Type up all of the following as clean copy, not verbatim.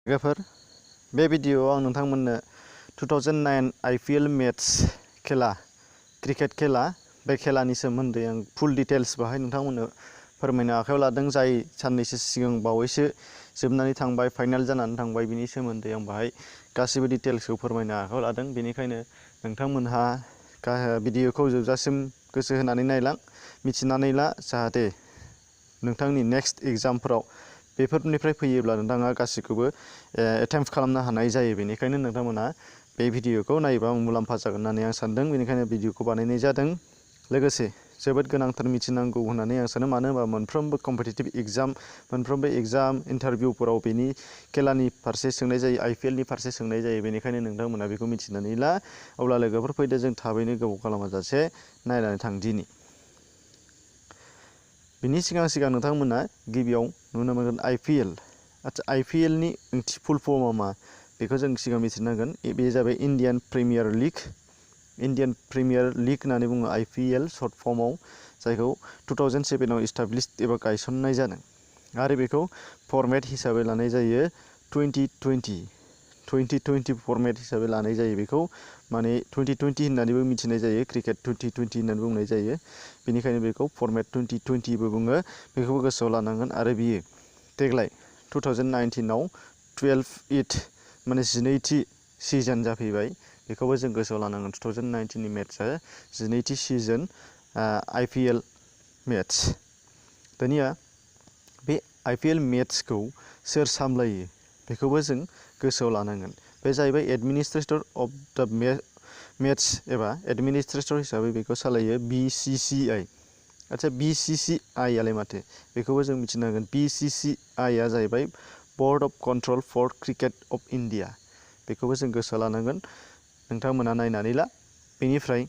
लोगोफोर बे भिडिअआव आं नोंथांमोननो 2009 IPL मेट्स खेला क्रिकेट खेला बे खेलानि सोमोन्दै आं फुल डिटेल्स बाहाय नोंथांमोननो फोरमायनो आखायाव लादों जाय साननैसो सिगां बावैसो जोबनानै थांबाय फाइनाल जानानै थांबाय बिनि सोमोन्दै आं बाहाय गासिबो डिटेल्सखौ फोरमायनो आखायाव लादों बेनिखायनो नोंथांमोनहा भिडिअखौ जोबजासिम गोसो होनानै नायलां मिथिनानै ला जाहाथे नोंथांनि नेक्स्ट एग्जामफोराव बेफोरनिफ्राय फैयोब्ला नोंथाङा गासिखौबो एटेम्प्ट खालामनो हानाय जायो बेनिखायनो नोंथांमोना बे भिडिअखौ नायोबा मुलाम्फा जागोन होननानै आं सानदों बेनिखायनो भिडिअखौ बानायनाय जादों लोगोसे जोबोद गोनांथार मिथिनांगौ होननानै आं सानो मानो होनबा मोनफ्रोमबो कम्पिटिटिभ एग्जाम मोनफ्रोमबो एग्जाम इन्टारभिउफोराव बेनि खेलानि फारसे सोंनाय जायो IPLनि फारसे सोंनाय जायो बेनिखायनो नोंथांमोना बेखौ मिथिनानै ला अब्ला लोगोफोर फैदो जों थाबैनो गोबाव खालामाजासे नायनानै थांदिनि बिनि सिगां नोंथांमोना गिबियाव नुनो मोनगोन IPL आच्छा IPLनि ओंथि फुल फर्मआ मा बेखौ जों सिगां मिथिनांगोन बे जाबाय इन्डियान प्रिमियार लिग होननानै बुङो IPL शर्ट फर्मआव जायखौ 2007 आव इस्टाब्लिश्ड एबा गायसननाय जादों आरो बेखौ फर्मेट हिसाबै लानाय जायो 2020 फर्मेट हिसाबै लानाय जायो बेखौ माने 2020 होननानैबो मिथिनाय जायो क्रिकेट 2020 होननानै बुंनाय जायो बेनिखायनो बेखौ फर्मेट 2020 बो बुङो बेखौबो गोसोआव लानांगोन आरो बियो देग्लाय 2019 आव 12th माने 12थि सिजन जाफैबाय बेखौबो जों गोसोआव लानांगोन 2019 नि मेट्सआ 12थि सिजन IPL मेट्स दानिया बे IPL मेट्सखौ सोर सामलायो बेखौबो जों गोसोआव लानांगोन बे जाहैबाय एडमिनिस्ट्रेटर अफ द मेट्स एबा एडमिनिस्ट्रेटर हिसाबै बेखौ सालायो BCCI आच्छा BCCI आलाय माथो बेखौबो जों मिथिनांगोन BCCI आ जाहैबाय board of control for cricket of India बेखौबो जों गोसोआव लानांगोन नोंथांमोना नायनानै ला बेनिफ्राय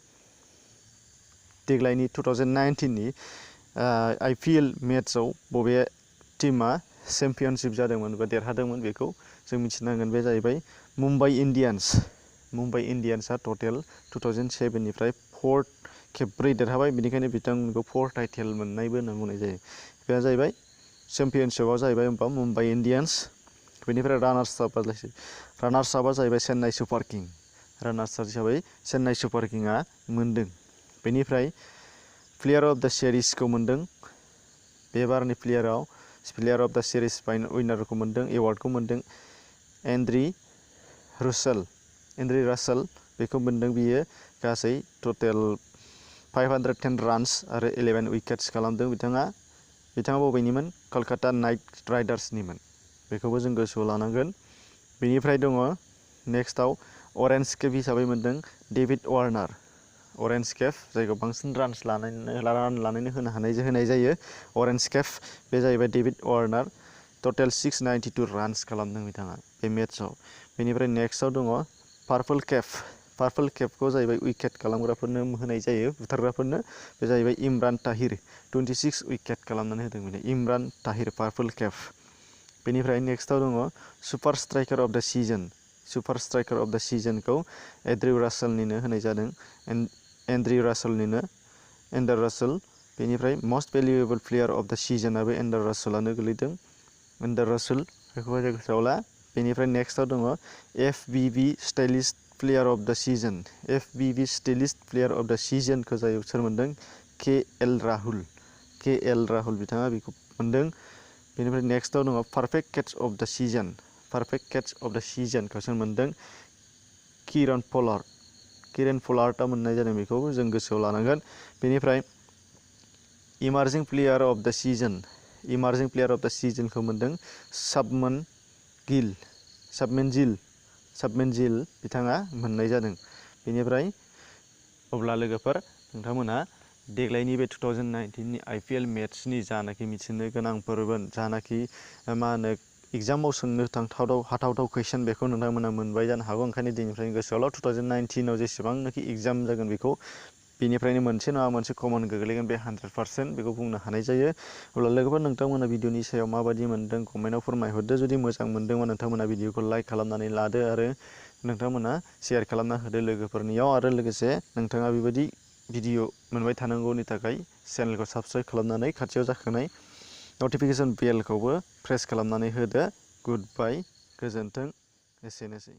देग्लायनि 2019 नि IPL मेट्सआव बबे टीमा चेम्पियनशिप जादोंमोन बा देरहादोंमोन बेखौ जों मिथिनांगोन बे जाहैबाय मुम्बाइ इन्डियान्सआ टटेल 2007 निफ्राय 4 खेब्रै देरहाबाय बेनिखायनो बिथांमोनखौ 4 टाइटेल मोननायबो होनना बुंनाय जायो बे जाहैबाय चेम्पियनशिपआ जाहैबाय होमबा मुम्बाइ इन्डियान्स बेनिफ्राय रानार्स आपआ जाहैबाय चेन्नाइ सुपार किं रानार्स आप हिसाबै चेन्नाइ सुपार किंआ मोनदों बेनिफ्राय प्लेयार अफ द सिरिजखौ मोनदों बे बारनि प्लेयार अफ द सिरिज उइनारखौ मोनदों एवार्डखौ मोनदों एन्ड्री रासेल बेखौ मोनदों बियो गासै टटेल 510 रान्स आरो 11 उइकेट्स खालामदों बिथाङा बबेनिमोन कलकाता नाइट राइडार्सनिमोन बेखौबो जों गोसोआव लानांगोन बेनिफ्राय दङ नेक्स्टआव अरेन्ज केप हिसाबै मोनदों डेभिड वार्नार अरेन्ज केप जायखौ बांसिन रान्स लानानै होनाय जायो अरेन्ज केप बे जाहैबाय डेभिड वार्नार टटेल 692 रान्स खालामदों बिथाङा बे मेट्सआव बेनिफ्राय नेक्स्टआव दङ पार्पल केपखौ जाहैबाय उइकेट खालामग्राफोरनो होनाय जायो बुथारग्राफोरनो बे जाहैबाय इमरान ताहिर 26 उइकेट खालामनानै होदों बेनो इमरान ताहिर पार्पल केप बेनिफ्राय नेक्स्टआव दङ सुपार स्ट्राइकार अफ द सिजनखौ एन्ड्रु रासेलनिनो होनाय जादों एन्डार रासेल बेनिफ्राय मस्ट भेलुएबल प्लेयार अफ द सिजनाबो एन्डार रासेलानो गोलैदों एन्डार रासेल बेखौबो जों गोसोआव ला बेनिफ्राय नेक्स्टआव दङ FBB स्टाइलिस्ट प्लेयार अफ द सिजनखौ जाय सोर मोनदों KL राहुल बिथाङा बेखौ मोनदों बेनिफ्राय नेक्स्टआव दङ पारफेक्ट केट्च अफ द सिजनखौ सोर मोनदों किरन पलार्डआ मोननाय जादों बेखौबो जों गोसोआव लानांगोन बेनिफ्राय इमार्जिं प्लेयार अफ द सिजनखौ मोनदों साबमन जिल बिथाङा मोननाय जादों बेनिफ्राय अब्ला लोगोफोर नोंथांमोना देग्लायनि बे 2019 नि IPL मेट्सनि जानाखि मिथिनो गोनांफोरमोन जानाखि एग्जामाव सोंनो हाथावथाव कुइसन बेखौ नोंथांमोना मोनबाय जानो हागौ ओंखायनो दिनैनिफ्रायनो गोसोआव 2019 आव जेसेबांनाखि एग्जाम जागोन बेखौ बेनिफ्रायनो मोनसे नङा मोनसे कमन गोग्लैगोन बे 100% बेखौ बुंनो हानाय जायो अब्ला लोगोफोर नोंथांमोना भिडिअनि सायाव माबायदि मोनदों कमेन्टआव फोरमायहरदो जुदि मोजां मोनदोंबा नोंथांमोना भिडिअखौ लाइक खालामनानै लादो आरो नोंथांमोना शेयार खालामना होदो लोगोफोरनियाव आरो लोगोसे नोंथाङा बेबायदि भिडिअ मोनबाय थानांगौनि थाखाय चेनेलखौ साबस्क्राइब खालामनानै खाथियाव जाखानाय नटिफिकेसन बेलखौबो प्रेस खालामनानै होदो गुड बाय गोजोन्थों एसेनोसै।